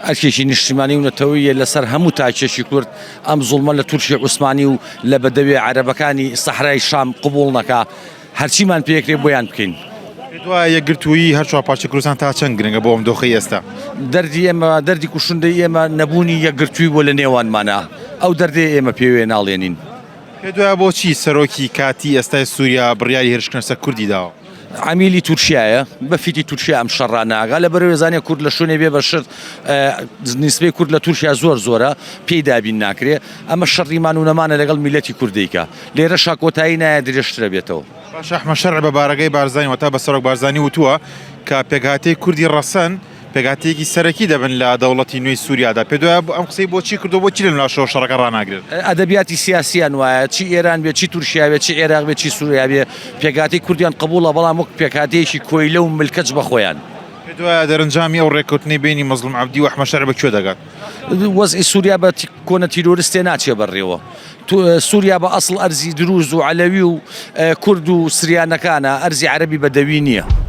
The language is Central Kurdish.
ئەرکێکی نیشتیمانی و نەتەوەییە لەسەر هەموو تاکێکی کورد ئەم زوڵمە لە تورکی عوسمانی و لە بەدەوێ عەرەبەکانی سەحرای شام قبوڵ نەکا هەرچیمان پێکرێ بۆیان بکەین. پێت وایە یەکگرتوویی هەر چوار پارچەی کوردستان تا چەند گرنگە بۆ ئەم دۆخەی ئێستا؟ دەردی ئێمە دەردی کوشندەی ئێمە نەبوونی یەکگرتووی بووە لە نێوانمانا ئەو دەردەیە ئێمە پێوێ ناڵێنین. پێت وایە بۆچی سەرۆکی کاتی ئێستای سووریا بڕیاری هێرشکردنە سەر کوردی داوە؟ عەمیلی تورکیایە بە فیتی تورکیا ئەم شەڕانە ئەگا لە بەرەوێ زانێ کورد لە شوێنێ بێ بە شت نیسبەی کورد لە تورکیا زۆر زۆرە پێی دابین ناکرێ ئەمە شەڕی مان و نەمانە لەگەڵ میلەتی کوردیکە لێرەشا کۆتایی نایە درێژترە بێتەوە. باشە ئەحمەد شەرع بە بارەگای بارزانی واتە بە سەرۆک بارزانی وتووە کە پێکهاتەی کوردی ڕەسەن پێکهاتەیەکی سەرەکی دەبن لە دەوڵەتی نوێی سووریادا. پێت وایە ئەم قسەی بۆچی کردووە، بۆچی لەم لاشەوە شەڕەکە ڕاناگرێت؟ ئەدەبیاتی سیاسیان وایە، چی ئێران بێ، چی تورکیا بێ، چی عێراق بێ، چی سووریا بێ، پێکهاتەی کوردیان قبووڵە، بەڵام وەک پێکهاتەیەکی کۆیلە و ملکەچ بە خۆیان. پێت وایە دەرەنجامی ئەو ڕێککەوتنەی بەینی مەزڵوم عەبدی و ئەحمەد شەرع بە کوێ دەگات؟ وەزعی سووریا بە کۆنە تیرۆرستێ ناچێ بەڕێوە. سووریا بە ئەسڵ ئەرزی دروز و عەلەوی و کورد و سریانەکانە، ئەرزی عەرەبی بەدەوی نییە.